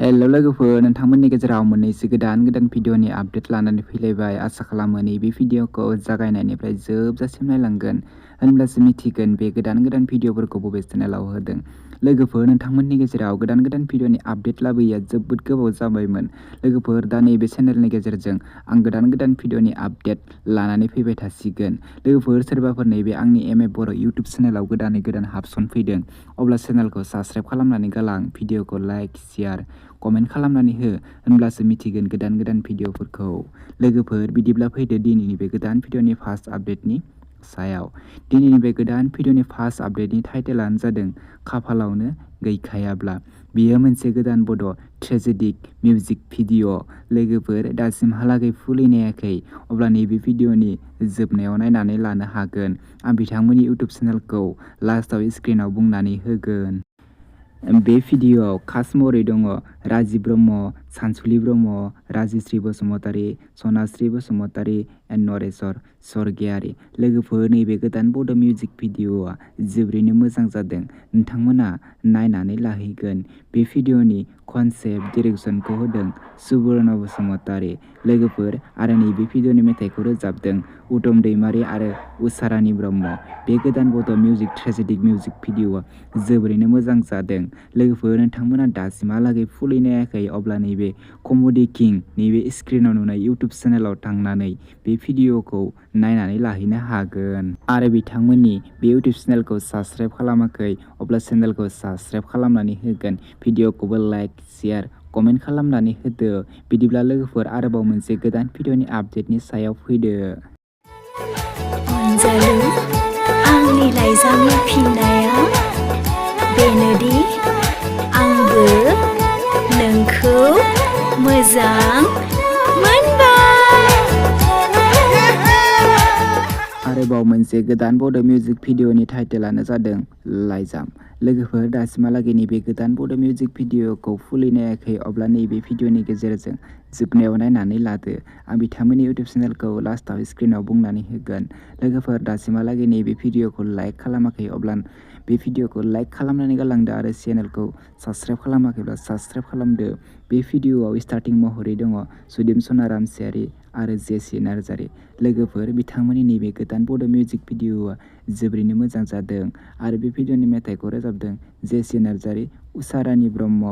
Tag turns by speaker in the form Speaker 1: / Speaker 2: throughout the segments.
Speaker 1: Hello लोगोफोर, नोंथांमोननि गेजेराव मोननैसो गोदान भिडिअनि आपडेट लानानै फैलायबाय। आसा खालामो नैबे भिडिअखौ जागायनायनिफ्राय जोबजासिम नायलांगोन, होनब्लासो मिथिगोन बे गोदान भिडिअफोरखौ बबे चेनेलाव होदों। लोगोफोर, नोंथांमोननि गेजेराव गोदान भिडिअनि आपडेट लाबोयैया जोबोद गोबाव जाबायमोन। लोगोफोर, दा नैबे चेनेलनि गेजेरजों आं गोदान भिडिअनि आपडेट लानानै फैबाय थासिगोन। लोगोफोर, सोरबाफोर नैबे आंनि बर' इउटुब चेनेलाव गोदान हाबसन फैदों, अब्ला चेनेलखौ साबस्क्राइब खालामनानै गालां, भिडिअखौ लाइक, शेयार, कमेन्ट खालामनानै हो, होनब्लासो मिथिगोन गोदान भिडिअफोरखौ। लोगोफोर, बिदिब्ला फैदो दिनैनि बे गोदान भिडिअनि फार्स्ट आपडेटनि सायाव। दिनैनि बे गोदान भिडिअनि फार्स्ट आपडेटनि टाइटेलानो जादों खाफालावनो गैखायाब्ला। बेयो मोनसे गोदान बड' ट्रेजेडिक मिउजिक भिडिअ'। लोगोफोर, दासिमहालागै फुलि नायाखै, अब्ला नैबे भिडिअनि जोबनायाव नायनानै लानो हागोन। आं बिथांमोननि इउटुब चेनेलखौ लास्टआव स्क्रिनाव बुंनानै होगोन। बे भिडिअ'आव कास्ट महरै दङ राजिब ब्रह्म, सानसुलि ब्रह्म, राजिश्री बसुमतारी, सनास्री बसुमतारी एन्ड नरेश्वर स्वर्गियारी। लोगोफोर, नैबे गोदान बड' मिउजिक भिडिअ'आ जोबोरैनो मोजां जादों। नोंथांमोना नायनानै लाहैगोन। बे भिडिअ'नि कनसेप्ट डिरेक्सनखौ होदों सुबर्ण बसुमतारी। लोगोफोर, आरो नैबे भिडिअ'नि मेथाइखौ रोजाबदों उतम दैमारी आरो उषारानी ब्रह्म। बे गोदान बड' मिउजिक ट्रेजेडिक मिउजिक भिडिअ'आ जोबोरैनो मोजां जादों। लोगोफोर, नोंथांमोना दासिमहालागै फुलि नायाखै, अब्ला नैबे कमेडि किं नैबे स्क्रिनाव नुनाय इउटुब चेनेलाव थांनानै बे भिडिअ'खौ नायनानै लाहैनो हागोन। आरो बिथांमोननि बे इउटुब चेनेलखौ साबस्क्राइब खालामाखै, अब्ला चेनेलखौ साबस्क्राइब खालामनानै होगोन। भिडिअ'खौबो लाइक, शेयार, कमेन्ट खालामनानै होदो। बिदिब्ला लोगोफोर, आरोबाव मोनसे गोदान भिडिअ'नि आपडेटनि सायाव फैदो।
Speaker 2: अनजालु, आंनि लाइजामनि फिननाया बेनोदि आंबो नोंखौ मोजां मोनबाय।
Speaker 1: आरोबाव मोनसे गोदान बड' मिउजिक भिडिअ'नि टाइटेलानो जादों लाइजाम। लोगोफोर, दासिमहालागै नैबे गोदान बड' मिउजिक भिडिअ'खौ फुलि नायाखै, अब्ला नैबे भिडिअ'नि गेजेरजों जोबनायाव नायनानै लादो। आं बिथांमोननि इउटुब चेनेलखौ लास्टआव स्क्रिनाव बुंनानै होगोन। लोगोफोर, दासिमहालागै नैबे भिडिअ'खौ लाइक खालामाखै, अब्ला बे भिडिअ'खौ लाइक खालामनानै गालांदो आरो चेनेलखौ साबस्क्राइब खालामाखैब्ला साबस्क्राइब खालामदो। बे भिडिअ'आव स्टार्टिं महरै दङ सुदिम सनाराम सियारि आरो जेसि नार्जारि। लोगोफोर, बिथांमोननि नैबे गोदान बड' मिउजिक भिडिअ'आ जोबोरैनो मोजां जादों आरो बे भिडिअ'नि मेथाइखौ रोजाबदों जेसि नार्जारि, उषारानी ब्रह्म।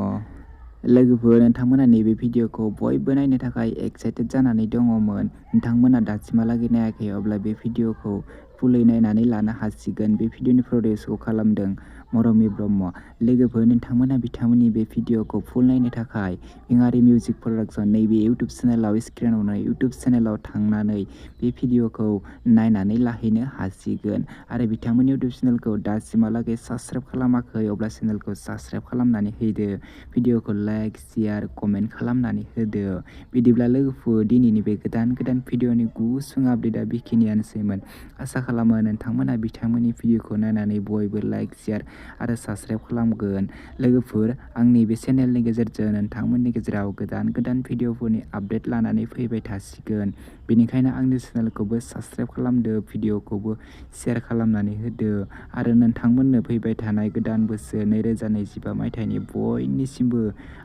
Speaker 1: लोगोफोर, नोंथांमोना नैबे भिडिअ'खौ बयबो नायनो थाखाय एक्साइटेड जानानै दङमोन। नोंथांमोना दासिमहालागै नायाखै, अब्ला बे भिडिअ'खौ फुलै नायनानै लानो हासिगोन। बे भिडिअ'नि प्रडिउसखौ खालामदों मरमि ब्रह्म। लोगोफोर, नोंथांमोना बिथांमोननि बे भिडिअ'खौ फुल नायनो थाखाय बेंगारि मिउजिक प्रडाक्सन नैबे इउटुब चेनेलाव स्क्रिनाव नुनाय इउटुब चेनेलाव थांनानै बे भिडिअ'खौ नायनानै लाहैनो हासिगोन। आरो बिथांमोननि इउटुब चेनेलखौ दासिमहालागै साबस्क्राइब खालामाखै, अब्ला चेनेलखौ साबस्क्राइब खालामनानै होदो। भिडिअ'खौ लाइक, शेयार, कमेन्ट खालामनानै होदो। बिदिब्ला लोगोफोर, दिनैनि बे गोदान भिडिअ'नि गुसुं आपडेटआ बेखिनियानोसैमोन। आसा खालामो नोंथांमोना बिथांमोननि भिडिअ'खौ नायनानै बयबो लाइक, शेयार आरो साबस्क्राइब खालामगोन। लोगोफोर, आंनि बे चेनेलनि गेजेरजों नोंथांमोननि गेजेराव गोदान भिडिअ'फोरनि आपडेट लानानै फैबाय थासिगोन। बेनिखायनो आंनि चेनेलखौबो साबस्क्राइब खालामदो, भिडिअ'खौबो शेयार खालामनानै होदो। आरो नोंथांमोननो फैबाय थानाय गोदान बोसोर 2025 मायथाइनि बयनिसिमबो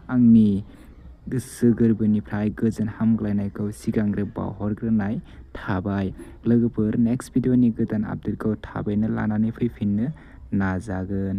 Speaker 1: आंनि गोसो गोरबोनिफ्राय गोजोन हामग्लायनायखौ सिगांग्रो बावहरग्रोनाय थाबाय। लोगोफोर, नेक्स्ट भिडिअ'नि गोदान आपडेटखौ थाबैनो लानानै फैफिननो नाजागोन।